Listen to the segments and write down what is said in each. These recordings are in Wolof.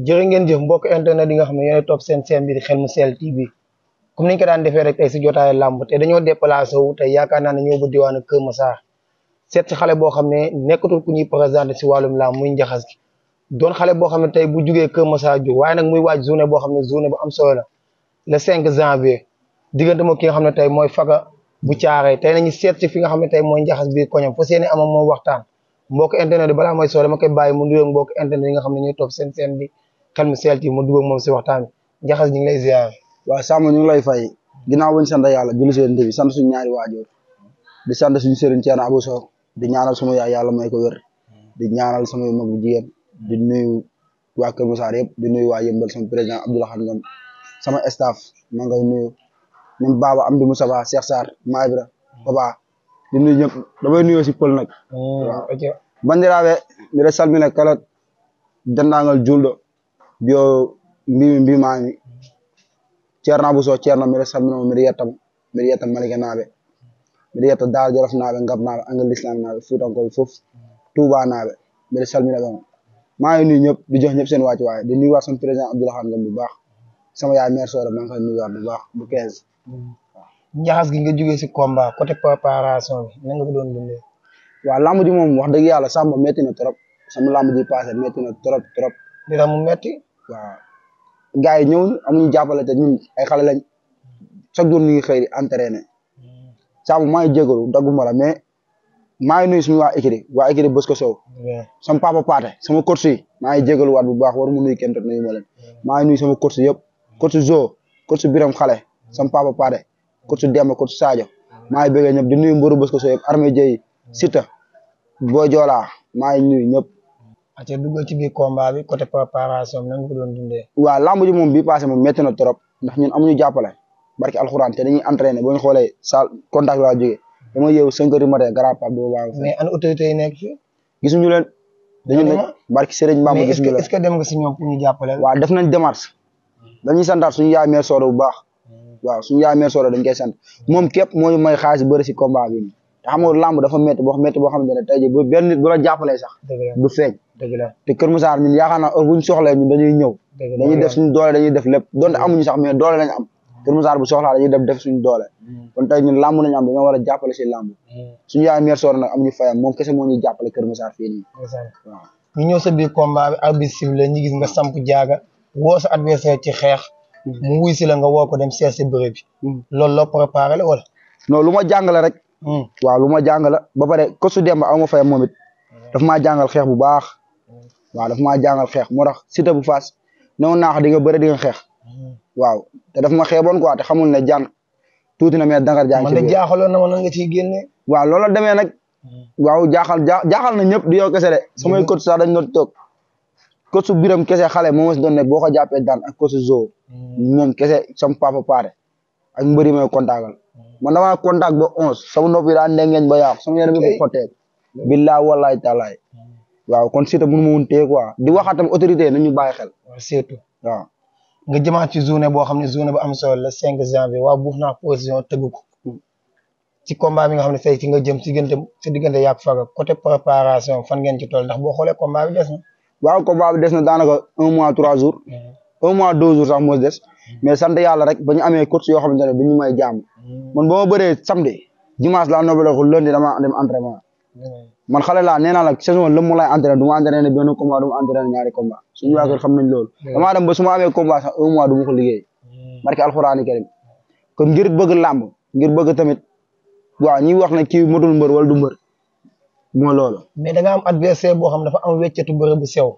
jërë ngeen jëf mbokk internet yi nga xam ne yéen a topp seen chaîne bi di Xel mu Sell TV comme niñ ko daan defee rek tey si jotaayu làmb te dañoo déplacé wu tey yaakaar naa ne ñëw ba diwaanu Kër Massar seet si xale boo xam ne nekkatul ku ñuy présenté si wàllum làmb muy njaxas gi doon xale boo xam ne tey bu jugee Kër Massar jóg waaye nag muy waaj journée boo xam ne journée bu am solo la le 5 janvier diggante moom ki nga xam ne tey mooy Faga bu Caaroy tey nañu seet si fi nga xam ne tey mooy njaxas biir koñam fa seeni amam moom waxtaan mbokk internet yi balaa mooy soo dama koy bàyyi mu nuyoo mbokk internet yi nga xam ne ñooy topp seen chaîne bi Xel mu Sell TV ma dugg ak moom si waxtaan bi njaxas ñu ngi lay ziar. waaw Samba ñu ngi lay fay ginnaaw bañ sant yàlla julli seen bi sant suñu ñaari waajur di sant suñu sëriñ Thierno Abou Sow di ñaanal sama yaay yàlla may ko wér di ñaanal sama mag bu jigéen di nuyu waa Kër Massar yëpp di nuyu waa Yëmbal sama président Abdoulaye Ngom sama staff maa ngay nuyu ñoom Baba Amdi Moussa Ba Cheikh Sarr Maïbra Baba di nuyu ñëpp damay nuyoo si pël nag. waaw bandiraɓe mbiɗa salmina kala dendagal julɗo biyo mbimami Ceerno Abou Sow ceerno mbiɗa salminamo mbiɗa yetta Malika naaɓe mbiɗa yetta Daara Jolof naaɓe Ngab naaɓe Angal Islam naaɓe Fuutankoɓe fof Touba naaɓe mbiɗa salmina ɓe maa ngi nuyu ñëpp di jox ñëpp seen wàccu waaye di nuyuwaat sama président Abdoulaye Ngom bu baax sama yaay mère Soda maa ngi koy nuyuwaat bu baax bu 15. njaxas gi nga jógee si combat côté préparation bi na nga ko doon dundee. waaw lamb ji moom wax dëgg yàlla Samba métti na trop sama lamb ji passé métti na trop trop. li tax mu métti. waaw gars yi ñëw amuñu jàppale te ñun ay xale lañ chaque jour ñu ngi xëy di entraîné Samba maa ngi jégalu dagguma la mais maa ngi nuyu suñu waa écurie Bosco Sow sama papa Paate sama coach yi maa ngi jégalu waat bu baax waru mu nuyu kenn tot nuyu ma leen maa ngi nuyu sama coach yëpp coach Zo coach Biram Xale sama papa Paate coach Demba coach Sadio maa ngi bëggee ñëpp di nuyu mboru Bosco Sow yëpp armée Dieye Sita Boy Joola maa ngi nuyu ñëpp. ate duggal ci biir combat bi côté préparation bi nan nga ko doon dundee. waaw lamb ji moom bii passé moom métti na trop ndax ñun amuñu jàppale barki alxuraan te dañuy entraîné boo ñu xoolee salle contact laa jógee dama yeewu 5 heures du matin grand pape boobu baax mais an autorité yi nekk fi. gisuñu leen. dañu ne barki Serigne Bamba gisuñu leen mais est-ce que dem nga si ñoom pour ñu jàppale. waaw def nañ démarche dañuy santaat suñu yaay mère Soda bu baax waaw suñu yaay mère Soda dañ koy sant moom képp moo ñu may xaalis bëri si combat bi te xam nga lamb dafa métti boo xamante ne tey jii bu benn nit bu la jàppalee sax. du feeñ. dëgg la te Kër Massar ñun yaakaar naa heure bu ñu soxlee ñun dañuy ñëw. dañuy def suñu doole dañuy def lépp donte amuñu sax mais doole lañ am. Kër Massar bu soxlaa dañuy def suñu doole. kon tey ñun lamb nañu am dañoo war a jàppale si lamb. suñu yaay mère Soda nag amuñu fayam moom kese moo ñuy jàppale Kër Massar fii nii. waaw ñu ñëw sa biir combat bi arbitre sifflé ñu gis nga samp jaaga woo sa adversaire ci xeex. mu wuy si la nga woo ko dem seet si bëre bi. loolu loo préparé la wala. non lu ma jàngale rek. waaw lu ma jàngala ba pare ko su Demba aw ma fayam moom it daf maa jàngal xeex bu baax waaw daf maa jàngal xeex moo tax Siteu bu Fass newoon naa ko di nga bëre di nga xeex waaw te daf ma xeeboon quoi te xamul ne jàng tuuti na mais dangar jàng ci man de jaaxaloon na ma nan nga ciy génne. waaw loolu la demee nag waaw jaaxal na ñëpp di yow kese de samay coach sax dañ doon toog coach su Biram kese xale moom si doon ne boo ko jàppee daan ak coach Zo moom kese sama papa paare ak mbëri may kontaagal man dama contact ba 11 sama noppi daa ndengeñ ba yaaxu sama yaram bi ko xotteeku billaay wallaay taalaay waaw kon Siteu mënu ma woon téye quoi di waxaatam autorité nañu bàyyi xel surtout waaw nga jëmaat ci journée boo xam ne journée bu am solo le 5 janvier waa buuf naa position tëgg ko ci combat bi nga xam ne fay ci nga jëm si diggante yàgg Faga côté préparation fan ngeen ci toll ndax boo xoolee combat bi des na waaw combat bi des na daanaka 1 mois 3 jours 1 mois 2 jours sax moo des mais sant yàlla rek ba ñu amee coach yoo xamante ne du ñu may jàmm man ba ma bëree samedi dimanche laa nobale ko lundi dama dem entraînement man xale laa nee naa la saison lëmm mu lay entraîné du ma entraîné benn combat du ma entraîné ñaari combat suñu waa kër xam nañ loolu damaa dem ba su ma amee combat sax 1 mois du ma ko liggéey barke alxuraani karim kon ngir bëgg làmb ngir bëgg tamit waaw ñuy wax ne kii matul mbër wala du mbër moo loolu mais da nga am adversaire boo xam dafa am weccetu bëre bu sew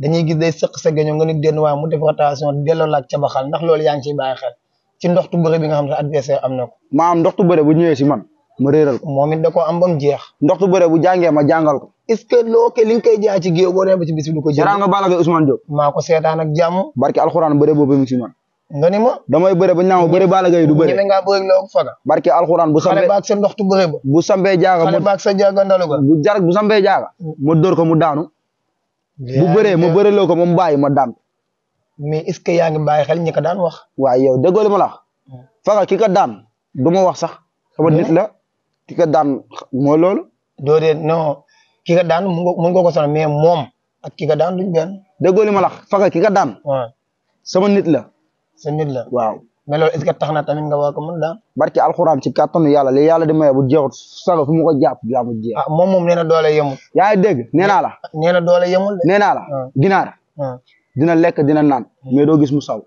dañuy gis day sëq sa gaño nga nit denn waa mu def rotation delloo laaj ca xal ndax loolu yaa ngi ciy bàyyi xel ci ndoxtu bëre bi nga xam ne adversaire am na ko maa am ndoxtu bëre bu ñëwee si man ma réeral ko moom it da koo am ba mu jeex. ndoxtu bëre bu jàngee ma jàngal ko est ce que loo li nga koy jaay ci géew boo demee ba ci bis bi du ko jël. nga Balla Gaye Ousmane Diop maa ko seetaan ak jàmm. barke alxuraan bëre boobu mu ci man nga ni ma. damay bëre ba ñaaw bëre Balla Gaye du bëre ñeme ngaa bëre loo faga. barke alxuraan bu xale sambee baag sa ndoxtu bëre ba. bu sambee jaaga xale baag sa jaagandalu ga. bu sambee jaaga ma dóor ko mu daanu bu bëree ma bëreloo ko moom bàyyi ma daan mais est ce que yaa ngi bàyyi xel ñi ko daan wax. waaye yow déggoo li ma la wax faga ki ko daan du ma wax sax sama nit la ki ko daan mooy loolu doo dee non ki ko daan mun nga ko sonal mais moom ak ki ko daan duñ benn. déggoo li ma la wax faga ki ko daan waaw sama nit la sa nit la waaw mais loolu est ce que tax na tamit nga war ko mën daan. barki alxuraan ci kàttanu yàlla li yàlla di maye bu jeexut saga fu mu ko jàpp yaa mu jeex. ah moom nee na doole yemul. yaa ngi dégg nee naa la. nee na doole yemul de. nee naa la ginaar. dina lekk dina naan. mais doo gis mu saw.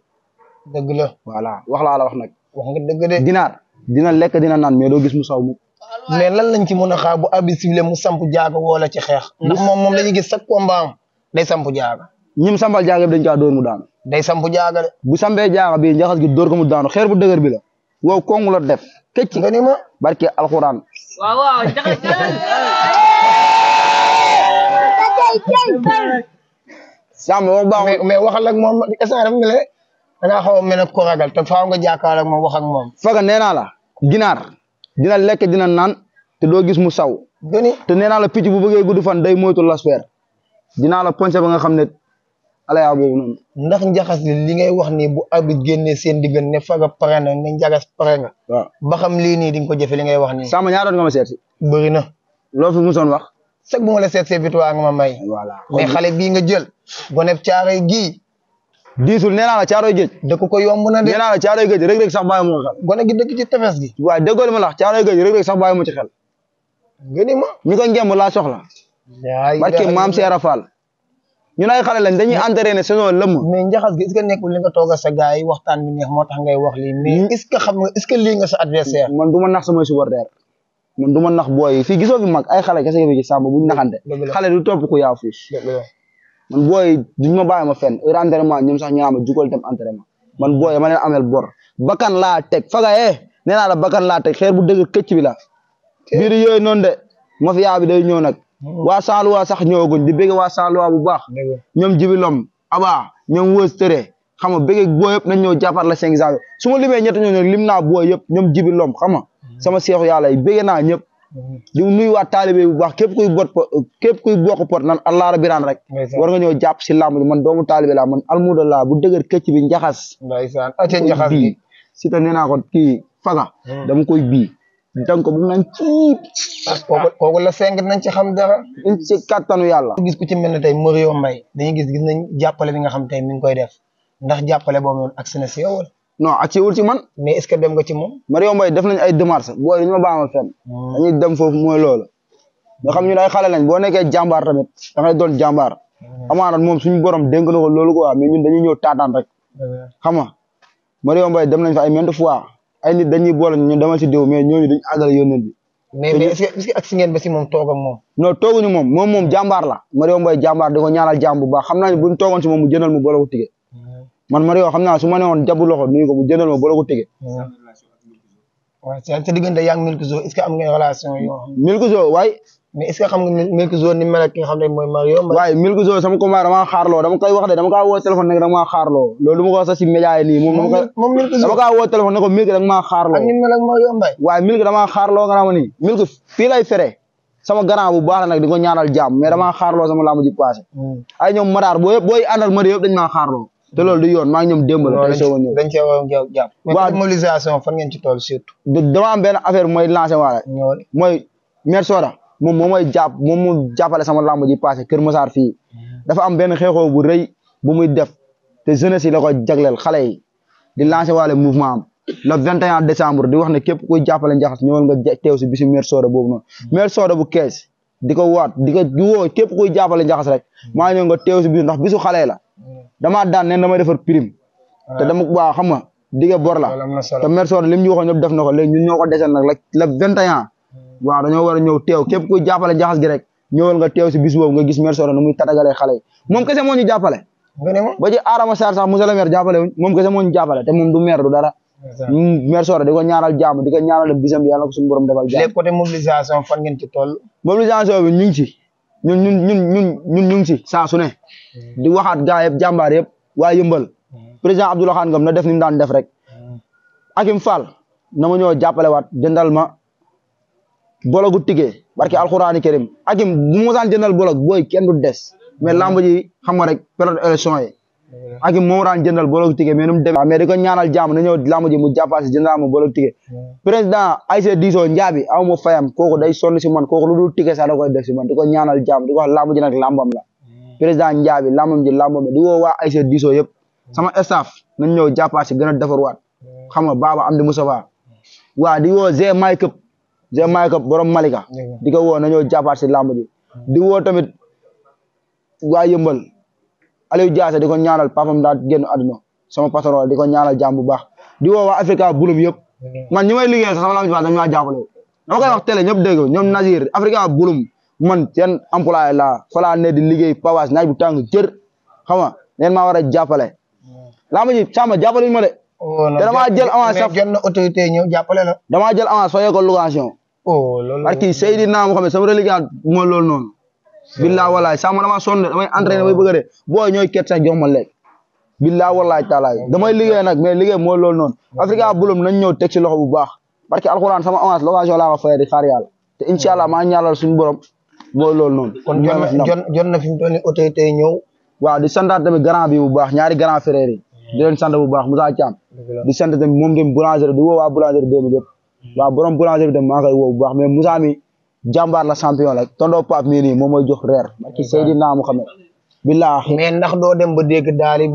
dëgg la. voilà wax laa la wax nag. wax nga dëgg de. ginaar dina lekk dina naan mais doo gis mu saw mu. mais lan lañ ci mën a xaar bu abi ciblé mu samp jaaga wala ci xeex. ndax moom dañuy gis chaque combat am day samp jaaga. ñim sambal jaaga bi dañ kaa dóor mu daanu. day samp jaaga de. bu sambee jaaga bi njaxas gi dóor ko mu daanu xeer bu dëgër bi la. wow kongu la def. këcc nga ni ma. barke alxuraan. waaw jaxas Samba wax baaxul mais waxal ak moom instant dafa mel ne da ngaa xaw a mel ne ko ragal te faaw nga jàkkaarloo ak moom wax ak moom. faga nee naa la ginaar dina lekk dina naan te doo gis mu saw. gëni te nee naa la picc bu bëggee gudd fan day moytu lasper dinaa la poncer ba nga xam ne alaya boobu noonu. ndax njaxas li ngay wax ni bu abit génnee seen diggante ne faga pare na ne njagas pare nga. waaw ba xam lii nii di nga ko jëfe li ngay wax nii. Samba ñaata nga ma seet si. bëri na. loo fi musoon wax. sëg bu ma la seet see victoire nga ma may. voilà mais xale bii nga jël. gone caaroy gii. diisul nee naa la caaroy géej. dëkk ko yomb na de. nee naa la caaroy géej rek sax bàyyi mu xel. gone gi dëkk ci tefes gi. waaye déggoo li ma la wax caaroy géej rek sax bàyyi mu ci xel. gëni ma. mi ko ngemb laa soxla. barke maam Seera Fall. ñun ay xale lañ dañuy entraîné saison lëmm. mais njaxas gi est ce que nekkul li nga toog sa gars yi waxtaan bi neex moo tax ngay wax lii mais est ce que xam nga est ce que lii nga sa adversaire. man du ma nax samay supporter man du ma nax booy yi fii gisoo fi mag ay xale kese fi ci Samba buñ naxante. xale du topp ku yaa fuus. man booy duñ ma bàyyi ma fenn heure entraînement ñoom sax ñu naan ma jugal dem entraînement man booy ma leen amel bor bakkan laa teg faga nee naa la bakkan laa teg xeer bu dëgg këcc bi la. biir yooyu noonu de mafia bi day ñëw nag. waa Saaluwa sax ñëwaguñ di bëgg waa Saaluwa bu baax. ñoom jibilom aba ñoom wës tëre xam nga bëgg booy yëpp nañ ñëw jàppar la 5 janvier su ma limee ñett ñoo lim naa booy yëpp ñoom jibilom xam nga sama seexu yàlla yi bëgg naa ñëpp di nuyu waa taalibe bu baax képp kuy bokk pot nan allah rabiraan rek war nga ñëw jàpp si làmb man doomu taalibe laa man almuda laa bu dëgër këcc bi njaxas ndeysaan aca njaxas bi si ta nee naa ko kii faga dama koy bii donc bu nañ ciib kooku la 5 nañ ci xam dara ci kattanu yàlla gis ku ci mel ne tey Mario Mbaye dañuy gis nañ jàppale bi nga xam tey mi ngi koy def ndax jàppale boobu noonu ak sena si yow wala non ak ci wul ci man mais est ce que dem nga ci moom Mario Mbaye def nañ ay démarches booy dañu ma baaxal fenn dañuy dem foofu mooy loolu nga xam ñu ay xale lañ boo nekkee jàmbaar tamit da ngay doon jàmbaar amaana moom suñu borom dénk na ko loolu quoi mais ñun dañuy ñëw taataan rek xam nga Mario Mbaye dem nañ fa ay maintes fois ay nit dañuy boole ñu demal si diw mais ñooñu dañu àggale yónneen bi mais est ce que ak si ngeen ba si moom toog ak moom non tooguñu moom jàmbaar la Mario Mbaye jàmbaar di ko ñaanal jàmm bu baax xam naa ne buñ toogoon si moom mu jëndal mu boole ko tige man Mario xam naa su ma ne woon jabu loxo nuyu ko mu jëndal ma boole ko tige waaw sa diggante yaa ngi Milk Zo est ce que am ngeen relation yoo Milk Zo waay mais est ce que xam nga Milk Zo ni mel ak ki nga xam ne mooy Mario Mbaye waaye Milk Zo sama combat dama xaarloo dama koy wax de dama kaa woo téléphone ne dama xaarloo loolu du ma ko wax sax si média yi nii moom Milk Zo dama kaa woo téléphone ne ko Milk danga maa xaarloo ak ni mel ak Mario Mbaye waaye Milk dama xaarloo nga naa ma nii Milk fii lay fere sama grand bu baax la nag di ko ñaanal jàmm mais dama xaarloo sama lamb ji passé ay ñoom Madaar booy àndal Mario yëpp dañ maa xaarloo te loolu du yoon maa ngi ñoom démb la tey soo ñëw dañ cee war a jàpp waaw mobilisation fan ngeen ci toll surtout dama am benn affaire bu may lancé waale mooy Mère Soda moom mooy moom mu jàppale sama lamb ji passé Kër Massar fii dafa am benn xeexoo bu rëy bu muy def te jeunesse yi la ko jagleel xale yi di lancé waale mouvement am le 21 décembre di wax ne képp kuy jàppale njaxas ñëwal nga teew si bisu Mère Soda boobu noonu Mère Soda bu kees di ko waat di woo képp kuy jàppale njaxas rek maa ñëw nga teew si bisu ndax bisu xale la damaa daan neen damay defar prime te dama waaw xam nga dige bor la te Mère Soda lim ñu waxoon ñëpp def na ko léegi ñun ñoo ko desal nag le 21 waaw dañoo war a ñëw teew képp kuy jàppale njaxas gi rek ñëwal nga teew si bis boobu nga gis Mère Soda nu muy tatagalee xale yi moom kese moo ñu jàppale ba ci Adama Sarr sax monsieur le maire jàppale wuñ moom kese moo ñu jàppale te moom du maire du dara maire Soda di ko ñaanal jàmm di ko ñaanal bisam bi yàlla ko suñu borom defal jàmm. léegi côté mobilisation fan ngeen ci toll. mobilisation bi ñu ngi ci ñun ñu ngi ci saa su ne di waxaat gaa yëpp jàmbaar yëpp waa Yëmbal président Abdoulaye Khan Ngom na def ni mu daan def rek Akim Fall na ma ñëw jàppale waat jëndal ma bologu tigee barki alxuraani karim Akim bu ma daan jëndal bolog booy kenn du des mais lamb ji xam nga rek période élection yi Akim moo daan jëndal bologu tigee mais nu mu demee mais di ko ñaanal jàmm na ñëw lamb ji mu jàppaat si jëndal ma bologu tigee président Aïssa Diso Njaabi aw ma fayam kooku day sonn si man kooku lu dul tigee sax da koy def si man di ko ñaanal jàmm di ko wax lamb ji nag lambam la président Njaabi lambam ji lambam la di woo waa Aïssa Diso yëpp sama staff nañ ñëw jàppaat si gën a defarwaat xam nga Baba Amdi Moustapha waa di woo Zé Maykëp borom Malika di ko woo na ñëw jàppaat si lamb ji di woo tamit waa Yëmbal Aliou Diassé di ko ñaanal papam daa génn àdduna sama patron di ko ñaanal jàmm bu baax di woo waa Africa Bulum yëpp man ñi may liggéey sax sama lamb ji dañu maa jàppale dama koy wax télé ñëpp dégg ñoom Nazir Africa Bulum man seen employé laa fa laa ne di liggéey pawaas naaj bu tàng jër xam nga neen maa war a jàppale lamb ji sama jàppale ñu ma de te damaa jël avance sax jot na autorité ñëw jàppale la. damaa jël avance fayee ko location loolu parce que Seydina Mohamed sama religion mooy loolu noonu billaa walaay sama dama sonn damay entraîné damay bëgg a de booy ñooy ket sax jox ma lekk billaa walaay taalaay damay liggéey nag mais liggéey mooy loolu noonu Africa Bulum nañ ñëw teg ci loxo bu baax parce que alxuraan sama avance location laa ko fayee di xaar yàlla te incha allah maa ñaanal suñu borom mooy loolu noonu kon jot na fi mu toll nii autorité yi ñëw waaw di santaat tamit grand bi bu baax ñaari grand frère yi di leen sant bu baax Moussa Thiam di sant tamit moom tamit boulangerie di woo waa boulangerie démb yëpp waaw borom boulangerie bi tamit maa koy woo bu baax mais Moussa mi jàmbaar la champion la tondo Pape mii nii moom mooy jox reer barki Seydina Muhammad billaahi mais ndax doo dem ba dégg daal di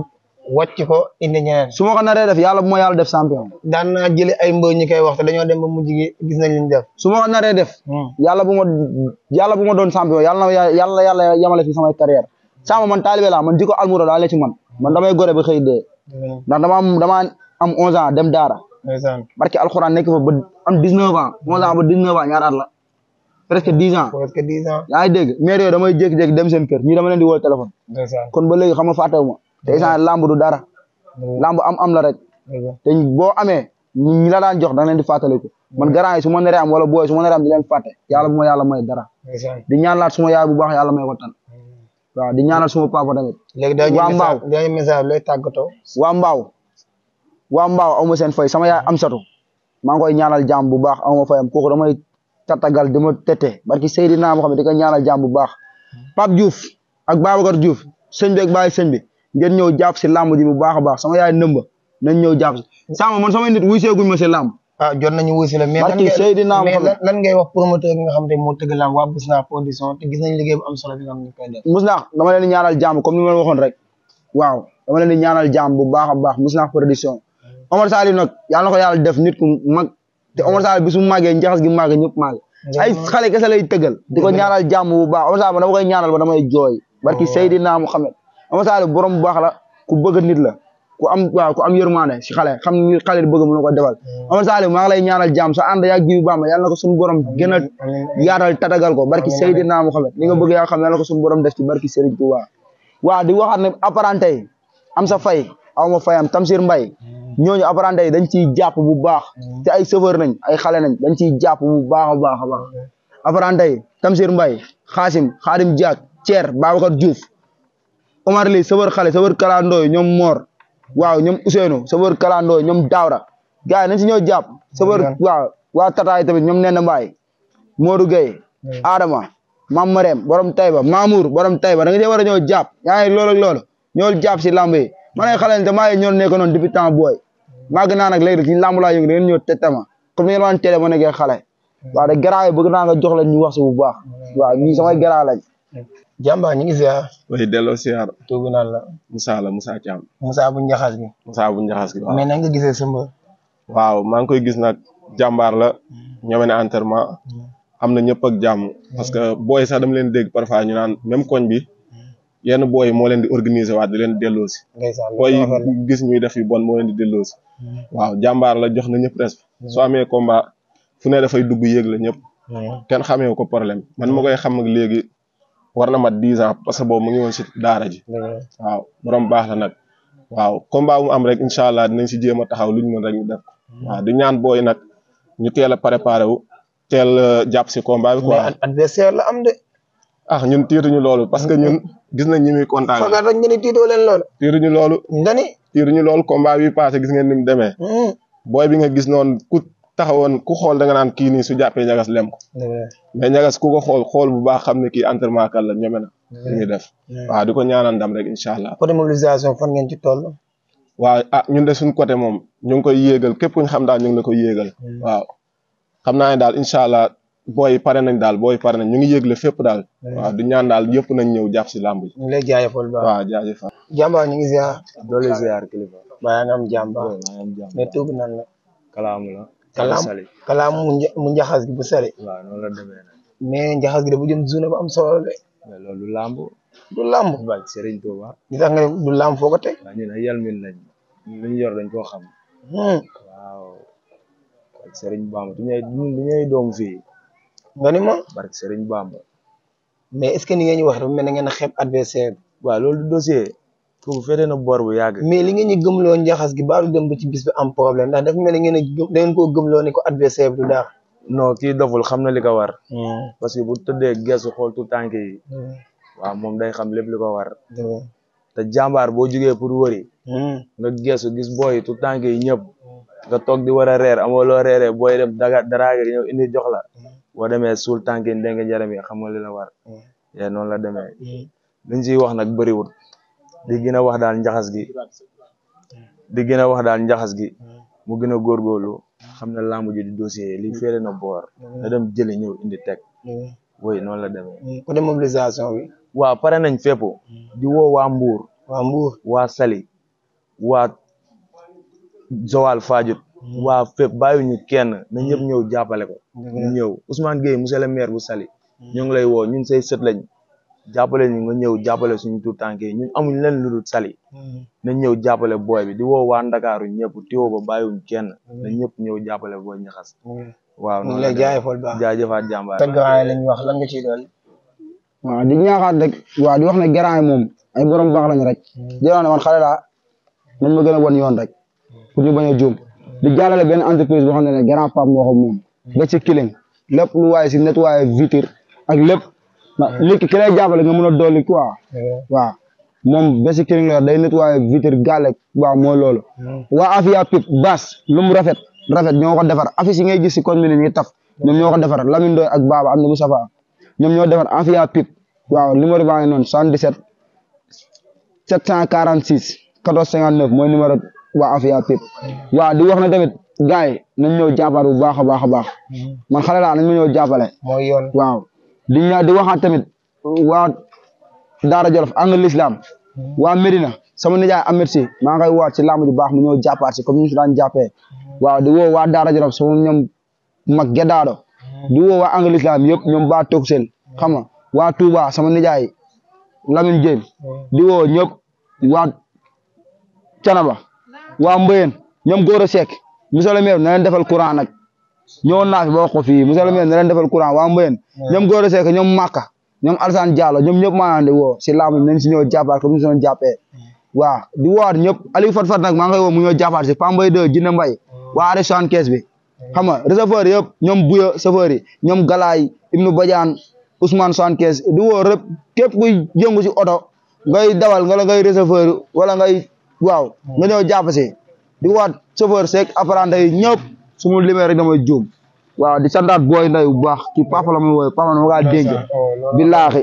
wàcc ko indi ñeneen su ma ko naree def yàlla bu ma yàlla def champion daan naa jële ay mbër ñi koy wax te dañoo dem ba mujj gi gis nañ liñ def su ma ko naree def yàlla bu ma doon champion yàlla yamale fi samay carrière sama man taalibe laa man jiko almura daa le ci man damay gore ba xëy dee ndax dama am 11 ans dem daara barki alxuraan nekk fa ba am 19 ans 11 ans ba 19 ans ñaar at la presque 10 ans yaa ngi dégg maire yooyu damay jékki-jékki dem seen kër ñii dama leen di woo téléphone kon ba léegi xam nga fàttewuma te instant lamb du dara lamb am la rek te boo amee ñi la daan jox da nga leen di fàttaliku man garant yi su ma naree am wala booy su ma naree am di leen fàtte yàlla bu ma yàlla may dara di ñaan laat suma yaay bu baax yàlla may ko tan waaw di ñaanal suma papa tamit waa mbaaw dañuy message lay tàggatoo waa mbaaw aw ma seen fay sama yaay am satu maa ngi koy ñaanal jàmm bu baax aw ma fayam kooku damay tatagal di ma tete barki Seydina moo xam ne di ko ñaanal jàmm bu baax Pape Diouf ak Babacar Diouf sëñ bi ak bàyyi sëñ bi ngeen ñëw jàpp si làmb ji bu baax a baax sama yaay nëmba nañ ñëw jàpp si sama man samay nit wuy seeguñ ma si làmb jot nañu wuy si la mais lan ngay wax promoteur bi nga xam ne moo tëgg làmb waa Bousnakh production te gis nañ liggéey bu am solo bi nga xam ne koy def Bousnakh dama leen di ñaanal jàmm comme ni ma waxoon rek waaw dama leen di ñaanal jàmm bu baax a baax Bousnakh production Omar Saliou nag yàlla na ko yàlla def nit ku mag te Omar Saliou bi su màggee njaxas gi màgg ñëpp màgg ay xale kese lay tëggal di ko ñaanal jàmm bu baax Omar Saliou dama koy ñaanal ba damay jooy barki Seydina Muhammad Omar Saliou borom bu baax la ku bëgg nit la ku am yërmande si xale xam ni xale di bëgg mën na ko defal Omar Saliou maa ngi lay ñaanal jàmm sa ànd yaa jibi Bamba yàlla na ko suñu borom gën a yaatal tatagal ko barki Seydina Muhammad li nga bëgg yaa xam yàlla na ko suñu borom def ci barki Serigne Touba waaw di waxaat ne apparenté yi am sa fay aw ma fayam Tamsir Mbaye ñooñu apparenté yi dañ ciy jàpp bu baax te ay chauffeur nañ ay xale nañ dañ ciy jàpp bu baax a baax a baax apparenté yi Tamsir Mbaye Xaadim Diak Thier Babacar Diouf Omar Ly chauffeur xale chauffeur kalandooy ñoom Mor waaw ñoom Ousseynou chauffeur kalandooy ñoom Daawra gars yi nañ si ñëw jàpp chauffeur waaw waa Tataay tamit ñoom Nenda Mbaye Modou Gueye Adama Mam Marème borom Taïba Mamour borom Taïba da nga see war a ñëw jàpp yaa ngi loolu ak loolu ñëw jàpp si lamb yi man ay xale te maa ngi ñëw nekk noonu depuis temps booy màgg naa nag léegi ci lamb laa yëngu da ngeen ñëw tetama comme ni ngeen waan télé ma nekkee xale waaw de garaaw yi bëgg naa nga jox leen ñu wax si bu baax waaw ñii samay garaaw lañ jàmbaar ñu ngi ziar way delloo siyaar tuubi naan la Moussa Thiam Moussa bu njaxas gi waaw mais na nga gisee sa mbër waaw maa ngi koy gis nag jàmbaar la ñëwee na entraînement am na ñëpp ak jàmm parce que booy sax dama leen dégg parfois ñu naan même koñ bi yenn booy moo leen di organiser waat di leen delloo si booy gis ñuy def yu bon moo leen di delloo si waaw jàmbaar la jox na ñëpp respect soo amee combat fu ne dafay dugg yéeg la ñëpp kenn xamee ko problème man ma koy xam ak léegi war na mat 10 ans parce que boobu mu ngi woon si daara ji waaw borom baax la nag waaw combat bu mu am rek incha allah dinañ si jéem a taxaw luñ mën rek ñu def ko waaw di ñaan booy nag ñu teel a préparé wu teel jàpp si combat bi quoi. mais adversaire la am de. ah ñun tiituñu loolu parce que ñun gis nañ ñi muy kontaan. fagaat rek ngeen di tiitoo leen loolu. tiituñu loolu. ndani. tiituñu loolu combat bi passé gis ngeen ni mu demee. booy bi nga gis noonu ku taxawoon ku xool da nga naan kii nii su jàppee ñagas lem ko. mais ñagas ku ko xool bu baax xam ne kii entraînement kan la ñeme na. li muy def waaw di ko ñaanal ndam rek incha allah. côté mobilisation fan ngeen ci toll. waaw ah ñun de suñ côté moom ñu ngi koy yéegal képp ku ñu xam daal ñu ngi la koy yéegal. waaw xam naa ne daal incha allah booy pare nañ daal booy pare nañ ñu ngi yéegle fépp daal. waaw di ñaan daal yëpp nañ ñëw jàpp si làmb ji. ñu ngi lay jaajëfal baax. waaw jaajëfal. jàmbaar ñu ngi ziar. doole ziar kilifa. baa nga am jàmbaar. mais tuub nan la. kalaamu la. kalaamu mu njaxas gi bu sali. waaw noonu la demee nag. mais njaxas gi da bu jëm zone ba am solo de. mais loolu du làmb. du làmb. waaw Serigne Touba. li tax nga ne du làmb foo ko teg. waaw ñun ay yalmin lañ. lu ñu yor dañ koo xam. waaw. Serigne Bamba du ñuy doom fii. nga ni ma. barke Serigne Bamba. mais est ce que ni ngeen ñu wax dafa mel ne ngeen a xeeb adversaire bi. waaw loolu du dossier. kooku féete na bor bu yàgg. mais li ngeen ñu gëmloo njaxas gi baalu dem ba ci bis bi am problème ndax dafa mel ne ngeen a da ngeen koo gëmloo ne ko adversaire bi du daax. non kii doful xam na li ko war. parce que bu tëddee gestu xool tout tànk yi. waaw moom day xam lépp li ko war. te jàmbaar boo jugee pour wëri. nga gestu gis booy tout tànk yi ñëpp. nga toog di war a reer amoo loo reeree booy dem daraage ñëw indi jox la. boo demee suul tànk yi ndenge njaram yi xam nga li la war. yee noonu la demee. liñ ciy wax nag bëriwul. di gën a wax daal njaxas gi. mu gën a góorgóorlu. xam ne lamb ji di dossier li féere na boor. na dem jëli ñëw indi teg. woy noonu la demee. côté mobilisation bi. waaw pare nañ fépp. di woo waa Mbour. waa Saly. waa Joal Fadiouth. waa fépp bàyyiwuñu kenn na ñëpp ñëw jàppale ko. ñu ñëw Ousmane Gueye monsieur le maire bu Saly. ñu ngi lay woo ñun say sët lañ. jàppale ñu nga ñëw jàppale suñu tuut tànk yi ñun amuñ leen lu dul Saly. nañ ñëw jàppale booy bi di woo waa Ndakaaru ñëpp tiwoo ba bàyyiwuñ kenn na ñëpp ñëw jàppale booy ñaxas. waaw ñu ngi lay jaajëfal baax jaajëfaat jàmbaar. sa grand yi lañ wax lan nga ciy doon. waaw di ñaaxaat rek waaw di wax ne grand yi moom ay borom baax lañ rek. di wax ne man xale laa nañ ma gën a wan yoon rek pour ñu bañ a juum di jàllale benn entreprise boo xam ne grand Pape moo ko moom. ba ci Killing lépp lu waaye si nettoyé vitre ak lépp. nit ki lay jàppale nga mën a dolli quoi. waaw moom ba si Killing la day nettoyé vitre gàlle waaw mooy loolu. waa Afia Pip Bas lu mu rafet ñoo ko defar affiche yi ngay gis si koñ bi nii taf ñoom ñoo ko defar Lamine Ndoye ak Baba am na Moustapha ñoom ñoo defar Afia Pip waaw numéro baa ngi noonu 77 746 14 59 mooy numéro waa Afia Pip waaw di wax na tamit gars yi nañ ñëw jàppale bu baax a baax a baax man xale laa nañ ma ñëw jàppale. mooy yoon waaw di waxaat tamit waa Daara Jolof angle l'islam waa Medina sama nijaay Ahmed si maa ngay waat ci làmb ju baax mu ñëw jàppaat si comme ñu si daan jàppee waaw di woo waa Daara Jolof sama ñoom mag Geddaado di woo waa angle l'islam yëpp ñoom baa toog seen xam nga waa Touba sama nijaay Lamine Diène di woo ñëpp waa Canaba waa Mbayeen ñoom Gora Seck monsieur le maire na leen defal courant nag ñëwoon naa fi ba wax ko fii monsieur le maire na leen defal courant waa Mbayeen ñoom Gora Seck ñoom Maka ñoom Alassane Diallo ñoom ñëpp maa ngi woo si laamu nañ si ñëw jàppaat comme ni si doon jàppee waaw di woowaat ñëpp Aliou Fat Fat nag maa ngi woo mu ñëw jàppaat si Pambay 2 Jinne Mbay waa arrêt 75 bi xam nga receveur yëpp ñoom Buya chauffeur yi ñoom Galaay Ibnu Badiane Ousmane 75 di woo rëpp képp kuy yëngu si oto ngay dawal nga la ngay receveur wala ngay waaw nga ñëw jàpp si di waat chauffeur Seck apprenti yi ñëpp su ma limee rek damay juum waaw di santaat booy nday bu baax kii papa la muy wooye papa na ma kaa dénk billaahi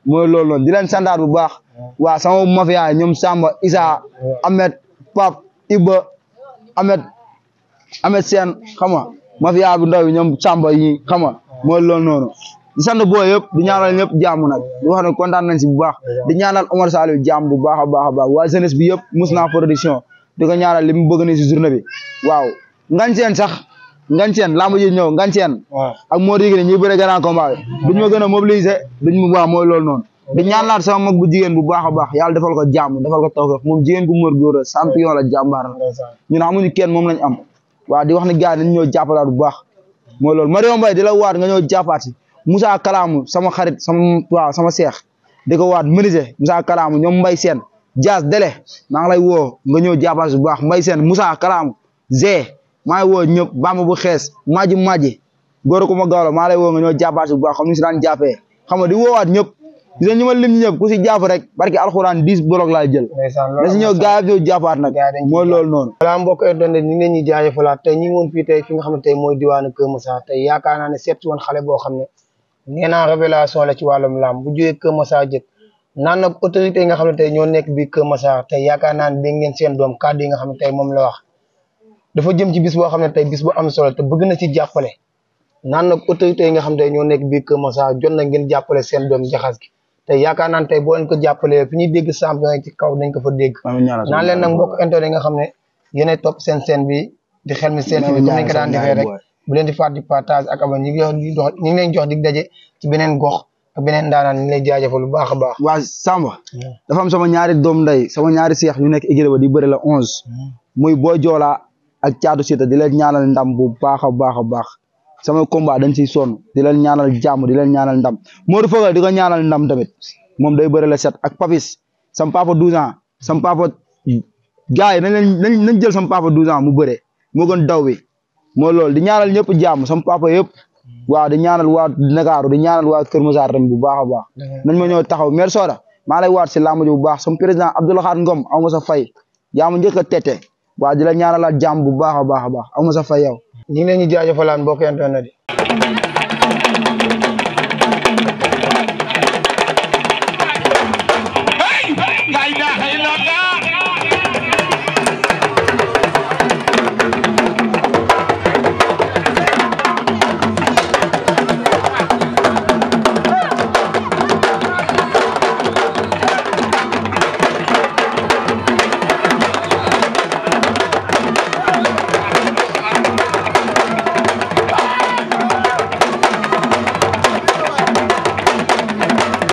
mooy loolu noonu di leen santaat bu baax waaw sama mafia ñoom Samba Isa Ahmed Pap Iba Ahmed Sène xam nga mafia bu ndaw yi ñoom Samba yi xam nga mooy loolu noonu di sant booy yëpp di ñaanal ñëpp jàmm nag di wax ne kontaan nañ si bu baax di ñaanal Omar Saliou jàmm bu baax a baax a baax waa jeunesse bi yëpp mus naa production di ko ñaanal li mu bëgg ni si journée bi waaw ngañ seen lamb ji ñëw ngañ seen ak moo digi ne ñuy bëre grand combat bi duñ ma gën a mobiliser duñ ma waaw mooy loolu noonu di ñaanalaat sama mag bu jigéen bu baax a baax yàlla defal ko jàmm defal ko tawfeex moom jigéen gu mër góor la champion la jàmbaar la ñun amuñu kenn moom lañ am waaw di wax ne gars yi nañ ñëw jàppalaat bu baax mooy loolu Mario Mbaye di la waat nga ñëw jàppaat si Moussa Kalamu sama xarit sama seex di ko waat menuisier Moussa Kalamu ñoom Mbay Seen Dias Dele maa ngi lay woo nga ñëw jàppaat si bu baax Mbay Seen Moussa Kalamu Zé maa ngi woo ñëpp bamba bu xees maaji góor ko ma gawlo maa lay woo nga ñoo jàppaat bu baax comme ni si daan jàppee xam nga di woowaat ñëpp gis nga ñu ma lim ñëpp ku si jàpp rek barki alxuraan 10 bolok laay jël da si ñëw gaay ñëw jàppaat nag mooy loolu noonu voilà mbokk internet ñu ngi leen ñuy jaajëfalaat tey ñu ngi woon fii tey fi nga xam ne tey mooy diwaanu Kër Massar tey yaakaar naa ne seet woon xale boo xam ne nee naa révélation la ci wàllum làmb bu jógee Kër Massar jëkk naan nag autorité yi nga xam ne tey ñoo nekk biir Kër Massar tey yaakaar naa ne dégg ngeen seen doom kàddu yi nga xam ne tey moom la wax dafa jëm ci bis boo xam ne tey bis bu am solo te bëgg na ci jàppale naan nag autorité yi nga xam ne tey ñoo nekk biir Kër Massar jot na ngeen jàppale seen doom jaxas gi tey yaakaar naa ne tey boo leen ko jàppalee fi ñuy dégg champion yi ci kaw dañ ko fa dégg naan leen nag mbokk internet yi nga xam ne yéenay topp seen scène bi di Xel Mi Sell TV comme nañ ko daan defee rek bu leen di fàtte di partage ak abonné ñu ngi leen jox dig daje ci beneen gox ak beneen daanaan ñu ngi lay jaajëfal bu baax a baax waa Samba dafa am sama ñaari doom nday sama ñaari seex yu nekk écurie ba di bëri la 11 muy Boy Joola ak Caatu Sita di leen ñaanal ndam bu baax a baax a baax sama combat dañ siy sonn di leen ñaanal jàmm di leen ñaanal ndam Modou Fogal di ko ñaanal ndam tamit moom day bëri la 7 ak Papis sam papa 12 ans sam papa gars yi nañ jël sam papa 12 ans mu bëre moo gën daw bi moo loolu di ñaanal ñëpp jàmm sam papa yëpp waaw di ñaanal waa Ndakaaru di ñaanal waa Kër Massar tamit bu baax a baax nañ ma ñëw taxaw maire Soda maa lay waat si làmb ji bu baax sam président Abdoulaye Ngom aw ma sa fay yaa ma njëkk a tette waaw di la ñaanalaat jàmm bu baax a baax a baax aw ma sa fay yow ñu ngi leen ñu jaajëfalaan mbokk internet yi